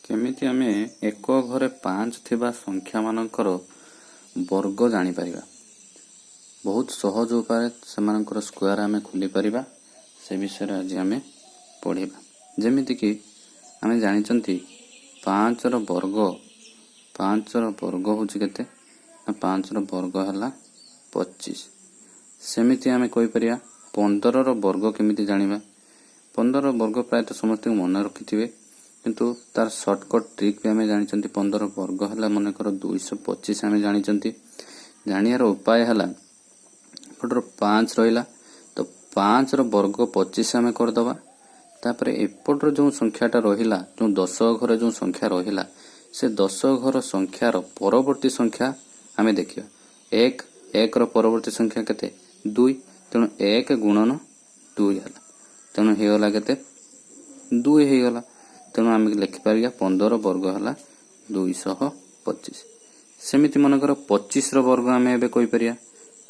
କେମିତି ଆମେ ଏକ ଘରେ 5 ଥିବା ସଂଖ୍ୟାମାନଙ୍କର ବର୍ଗ ଜାଣିପାରିବା? ବହୁତ ସହଜ ଉପାୟରେ ସେମାନଙ୍କର ସ୍କୋୟାର ଆମେ ଖୋଲିପାରିବା, ସେ ବିଷୟରେ ଆଜି ଆମେ ପଢ଼ିବା। ଯେମିତିକି ଆମେ ଜାଣିଛନ୍ତି 5ର ବର୍ଗ, 5ର ବର୍ଗ ହେଉଛି କେତେ ନା 5ର ବର୍ଗ ହେଲା 25। ସେମିତି ଆମେ କହିପାରିବା 15ର ବର୍ଗ କେମିତି ଜାଣିବା? 15ର ବର୍ଗ ପ୍ରାୟତଃ ସମସ୍ତଙ୍କୁ ମନେ ରଖିଥିବେ, କିନ୍ତୁ ତାର ସର୍ଟକଟ୍ ଟ୍ରିକ୍ ବି ଆମେ ଜାଣିଛନ୍ତି। 15 ବର୍ଗ ହେଲା ମନେକର 225 ଆମେ ଜାଣିଛନ୍ତି। ଜାଣିବାର ଉପାୟ ହେଲା, ଏପଟର 5 ରହିଲା ତ 5ର ବର୍ଗ 25 ଆମେ କରିଦେବା। ତାପରେ ଏପଟର ଯେଉଁ ସଂଖ୍ୟାଟା ରହିଲା, ଯେଉଁ ଦଶ ଘରେ ଯେଉଁ ସଂଖ୍ୟା ରହିଲା, ସେ ଦଶ ଘର ସଂଖ୍ୟାର ପରବର୍ତ୍ତୀ ସଂଖ୍ୟା ଆମେ ଦେଖିବା। 1, 1ର ପରବର୍ତ୍ତୀ ସଂଖ୍ୟା କେତେ? 2। ତେଣୁ 1 ଗୁଣନ 2 ହେଲା। ତେଣୁ ହେଇଗଲା କେତେ? 2 ହେଇଗଲା। ତେଣୁ ଆମେ ଲେଖିପାରିବା 15 ବର୍ଗ ହେଲା 225। ସେମିତି ମନେକର 25ର ବର୍ଗ ଆମେ ଏବେ କହିପାରିବା।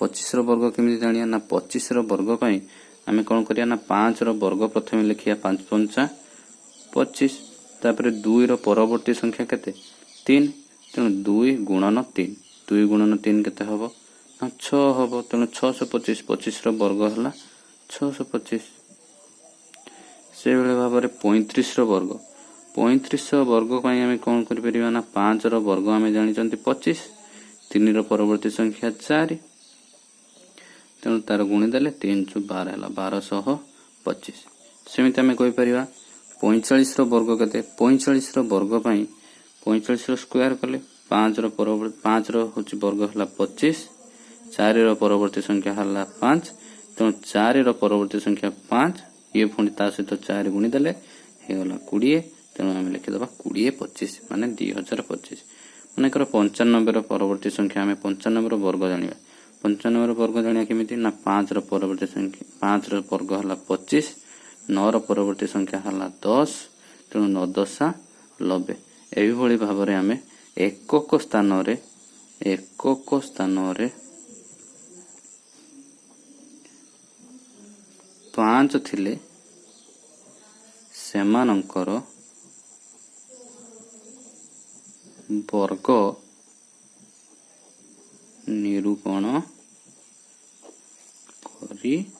25ର ବର୍ଗ କେମିତି ଜାଣିବା ନା 25ର ବର୍ଗ ପାଇଁ ଆମେ କ'ଣ କରିବା ନା 5ର ବର୍ଗ ପ୍ରଥମେ ଲେଖିବା, 5 ପଞ୍ଚା 25। ତାପରେ 2ର ପରବର୍ତ୍ତୀ ସଂଖ୍ୟା କେତେ? 3। ତେଣୁ 2 ଗୁଣନ 3। 2 ଗୁଣନ 3 କେତେ ହବ ନା 6 ହବ। ତେଣୁ 625, 25ର ବର୍ଗ ହେଲା 625। ସେଇଭଳି ଭାବରେ 35ର ବର୍ଗ। 35 ବର୍ଗ ପାଇଁ ଆମେ କ'ଣ କରିପାରିବା ନା 5ର ବର୍ଗ ଆମେ ଜାଣିଛନ୍ତି 25, 3ର ପରବର୍ତ୍ତୀ ସଂଖ୍ୟା 4, ତେଣୁ ତାର ଗୁଣିଦେଲେ 3 ଚଉ 12 ହେଲା, 1225। ସେମିତି ଆମେ କହିପାରିବା 45ର ବର୍ଗ କେତେ? 45ର ବର୍ଗ ପାଇଁ 45ର ସ୍କୋୟାର କଲେ 5ର ପରବର୍ତ୍ତୀ, 5ର ହେଉଛି ବର୍ଗ ହେଲା 25, 4ର ପରବର୍ତ୍ତୀ ସଂଖ୍ୟା ହେଲା 5। ତେଣୁ 4ର ପରବର୍ତ୍ତୀ ସଂଖ୍ୟା 5, ଇଏ ପୁଣି ତା ସହିତ 4 ଗୁଣିଦେଲେ ହେଇଗଲା 20। ତେଣୁ ଆମେ ଲେଖିଦେବା 2025, ମାନେ 2025। ମନେକର 95ର ପରବର୍ତ୍ତୀ ସଂଖ୍ୟା, ଆମେ 95ର ବର୍ଗ ଜାଣିବା। 95ର ବର୍ଗ ଜାଣିବା କେମିତି ନା 5ର ପରବର୍ତ୍ତୀ ସଂଖ୍ୟା, 5ର ବର୍ଗ ହେଲା 25, 9ର ପରବର୍ତ୍ତୀ ସଂଖ୍ୟା ହେଲା 10, ତେଣୁ 9 ଦଶା 90। ଏହିଭଳି ଭାବରେ ଆମେ ଏକକ ସ୍ଥାନରେ 5 ଥିଲେ ସେମାନଙ୍କର ବର୍ଗ ନିରୂପଣ କରିପାରିବା।